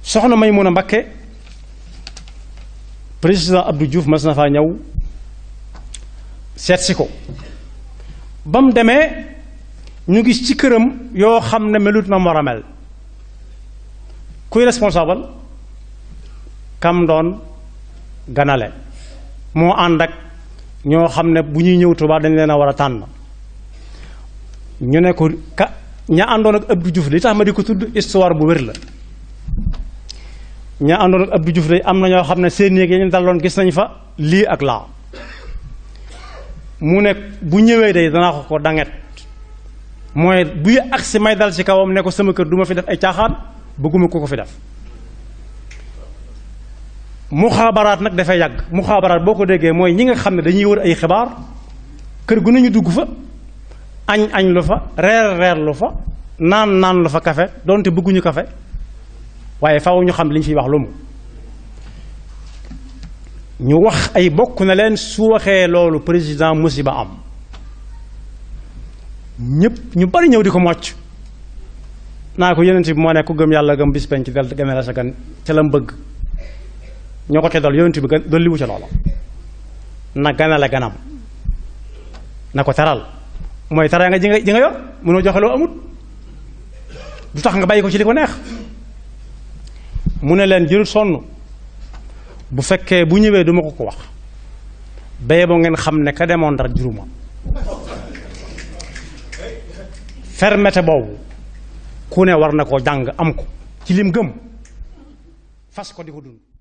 soxna Maïmouna Mbacke président Abdou Diouf mas na faa ñëw seet si ko ba mu demee ñu gis ci këram yoo xam ne melut na war a mel kuy responsable kam doon ganale moo ànd ak ñoo xam ne bu ñuy ñëw Tuubaa dañ leen a war a tànn ñu ne ko ña àndoon ak Abdou Diouf li tax ma di ko tudd histoire bu wér la ña àndoon ak Abdou Diouf day am na ñoo xam ne seen néeg yi ñu daloon gis nañ fa lii ak laa mu ne bu ñëwee day danaa ko danget mooy buy agsi may dal ci kawam ne ko sama kër du ma fi def ay caaxaan bëgguma ko fi def muxaabaraat nag dafay yàgg muxaabaraat boo ko déggee mooy ñi nga xam ne dañuy wër ay xibaar kër gu nañu dugg fa añ lu fa reer lu fa naan lu fa kafe doonte bëgguñu kafe waaye faaw ñu xam li ñu fiy wax lu mu ñu wax ay bokk na leen su waxee loolu président musiba am ñëpp ñu bari ñëw di ko mocc naa ko yonent bi moo ne ku gëm yàlla gëm bis penc del gëme la sa gan ca la mu bëgg ñoo ko teddal yonent bi dolli wu ca loola na ganale ganam na ko teral mooy tara nga ji nga yor mënoo joxe loo amut du tax nga bàyyi ko ci li ko neex mu ne leen jërul sonn bu fekkee bu ñëwee duma ko wax béye boo ngeen xam ne ka demoon Ndar juruma fermeté boobu ku ne war na koo jàng am ko ci lim gëm fas ko di ko dund